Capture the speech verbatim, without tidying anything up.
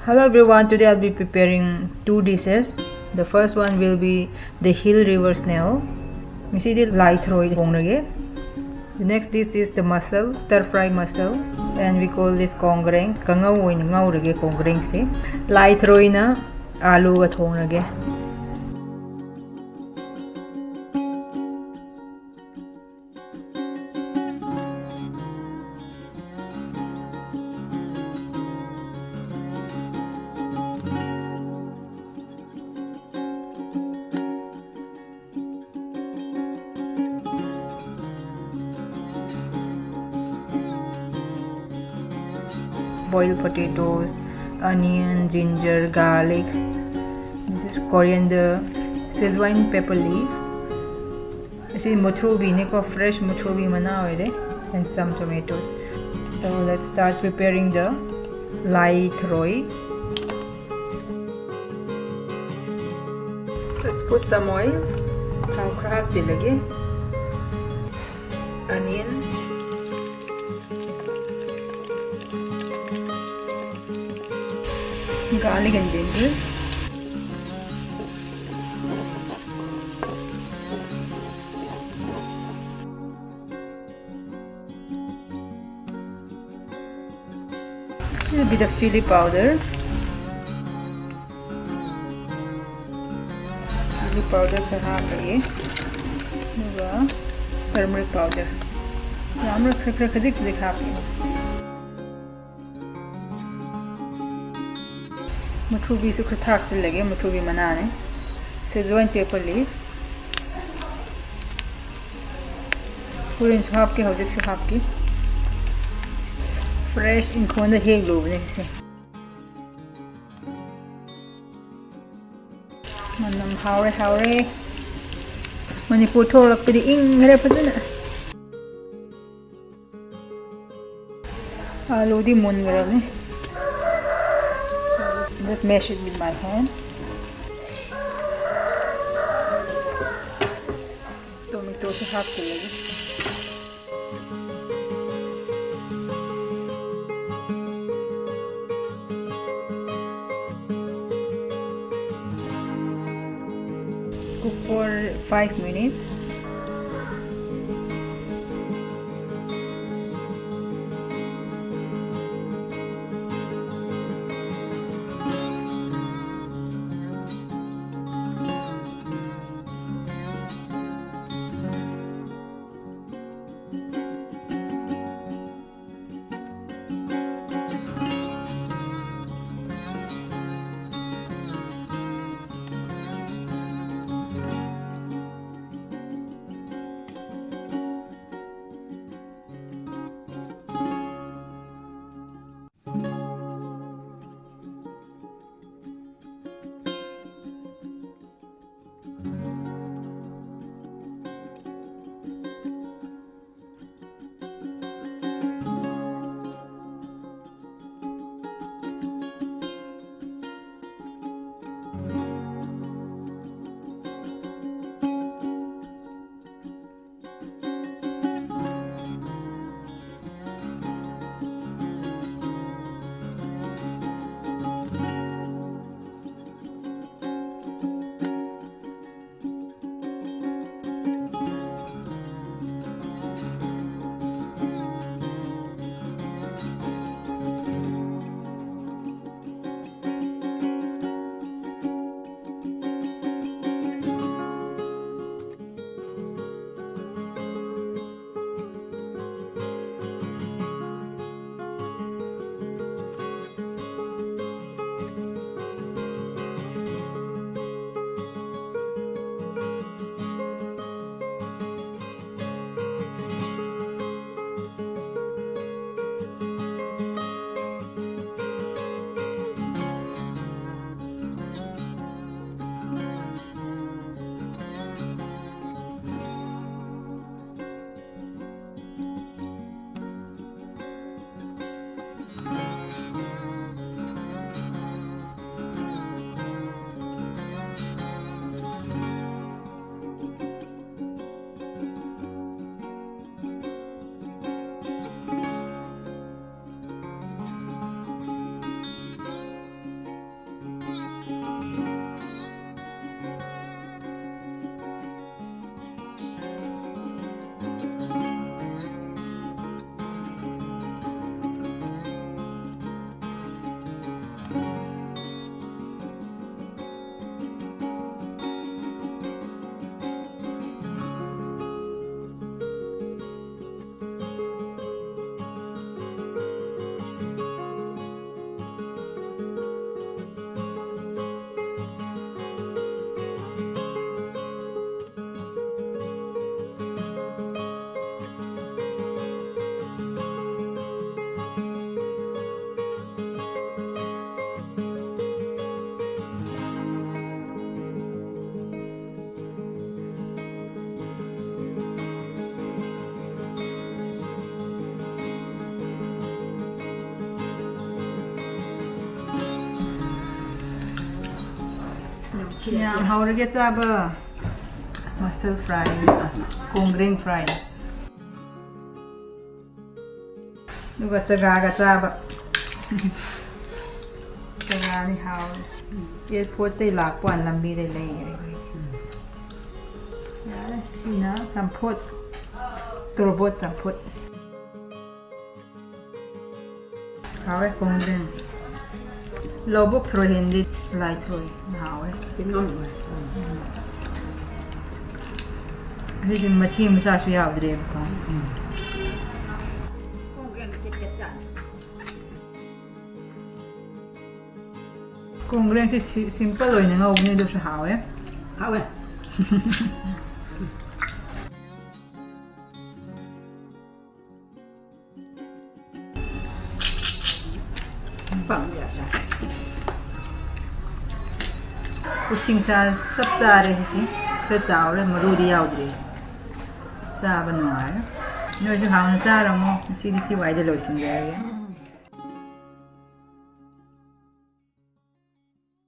Hello everyone, today I'll be preparing two dishes. The first one will be the hill river snail. ꯉꯁꯤꯗꯤ ꯂꯥꯏ ꯊꯔꯣꯏ ꯊꯣꯡꯂꯒꯦ. The next dish is the mussel, stir fry mussel, and we call this ꯀꯣꯡꯒ꯭ꯔꯦꯡ. ꯀꯥꯡꯉꯧ ꯑꯣꯏꯅ ꯉꯧꯔꯒꯦ ꯀꯣꯡꯒ꯭ꯔꯦꯡꯁꯦ. ꯂꯥꯏ ꯊꯔꯣꯏꯅ ꯑꯥꯂꯨꯒ ꯊꯣꯡꯂꯒꯦ. Boiled potatoes, onion, ginger, garlic. This is coriander, Szechuan pepper leaf. ꯑꯁꯤ ꯃꯨꯊ꯭ꯔꯨꯕꯤꯅꯤꯀꯣ, fresh ꯃꯨꯊ꯭ꯔꯨꯕꯤ ꯃꯅꯥ ꯑꯣꯏꯔꯦ, and some tomatoes. So let's start preparing the ꯂꯥꯏ ꯊꯔꯣꯏ. Let's put some oil. ꯊꯥꯎ ꯈꯔ ꯍꯥꯞꯆꯤꯜꯂꯒꯦ. Onion. Garlic and ginger. A bit of chili powder. Chili powder ꯈꯔ ꯍꯥꯞꯄꯒꯦ꯫ ꯑꯗꯨꯒ turmeric powder꯫ ꯌꯥꯝꯅ ꯈꯔ ꯈꯔ ꯈꯖꯤꯛ ꯈꯖꯤꯛ ꯍꯥꯞꯄꯦ꯫ ꯃꯨꯊ꯭ꯔꯨꯕꯤꯁꯨ ꯈꯔ ꯊꯥꯛꯆꯤꯜꯂꯒꯦ, ꯃꯨꯊ꯭ꯔꯨꯕꯤ ꯃꯅꯥꯅꯦ꯫ Szechuan pepper leaf꯫ ꯍꯣꯔꯦꯟꯁꯨ ꯍꯥꯞꯀꯦ, ꯍꯧꯖꯤꯛꯁꯨ ꯍꯥꯞꯀꯦ꯫ Fresh ꯏꯪꯈꯣꯜꯗ ꯍꯦꯛꯂꯨꯕꯅꯦ ꯁꯤꯁꯦ꯫ ꯃꯅꯝ ꯍꯥꯎꯔꯦ, ꯍꯥꯎꯔꯦ꯫ ꯃꯅꯤꯄꯨꯔ ꯊꯣꯛꯂꯛꯄꯗꯤ ꯏꯪꯈ꯭ꯔꯦ ꯐꯖꯅ꯫ ꯑꯥꯂꯨꯗꯤ ꯃꯨꯟꯈ꯭ꯔꯕꯅꯤ꯫ Just mash it with my hand. Tomatoes ꯍꯥꯞꯆꯤꯜꯂꯒꯦ꯫ Cook for five minutes. ꯌꯥꯝ ꯍꯥꯎꯔꯒꯦ ꯆꯥꯕ꯫ Mussel fry, ꯀꯣꯡꯒ꯭ꯔꯦꯡ fry꯫ ꯑꯗꯨꯒ ꯆꯒꯥꯒ ꯆꯥꯕ꯫ ꯆꯒꯥꯅꯤ ꯍꯥꯎꯔꯤꯁꯦ꯫ Airport ꯇꯩ ꯂꯥꯛꯄ ꯋꯥꯅꯤ, ꯂꯝꯕꯤꯗꯩ ꯂꯩꯔꯦ ꯑꯩꯈꯣꯏ꯫ ꯌꯥꯔꯦ, ꯁꯤꯅ ꯆꯝꯐꯨꯠ, ꯇꯣꯔꯕꯣꯠ ꯆꯝꯐꯨꯠ꯫ ꯍꯥꯎꯋꯦ ꯀꯣꯡꯒ꯭ꯔꯦꯡ꯫ ꯂꯧꯕꯨꯛ ꯊꯔꯣꯏ ꯍꯦꯟꯗꯤ ꯂꯥꯏ ꯊꯔꯣꯏ ꯍꯥꯎꯋꯦ꯫ ꯆꯤꯡꯉꯝ ꯑꯣꯏ꯫ ꯎꯝ꯫ ꯑꯗꯨꯗꯤ ꯃꯊꯤ ꯃꯆꯥꯁꯨ ꯌꯥꯎꯗ꯭ꯔꯦꯕꯀꯣ꯫ ꯎꯝ꯫ ꯀꯣꯡꯒ꯭ꯔꯦꯡꯁꯦ ꯁꯤ-, simple ꯑꯣꯏꯅ ꯉꯧꯕꯅꯦ, ꯑꯗꯨꯁꯨ ꯍꯥꯎꯋꯦ꯫ ꯍꯥꯎꯋꯦ꯫ ꯄꯥꯝꯃꯤ ꯌꯥꯝꯅ꯫ ꯎꯁꯤꯡꯁꯥ ꯆꯞ ꯆꯥꯔꯦ ꯁꯤꯁꯦ꯫ ꯈꯔ ꯆꯥꯎꯔꯦ, ꯃꯔꯨꯗꯤ ꯌꯥꯎꯗ꯭ꯔꯤ꯫ ꯆꯥꯕ ꯅꯨꯡꯉꯥꯏꯔꯦ꯫ ꯅꯣꯏꯁꯨ ꯍꯥꯎꯅ ꯆꯥꯔꯝꯃꯣ꯫ ꯉꯁꯤꯗꯤ ꯁꯤ ꯋꯥꯏꯗ ꯂꯣꯏꯁꯤꯟꯖꯔꯒꯦ꯫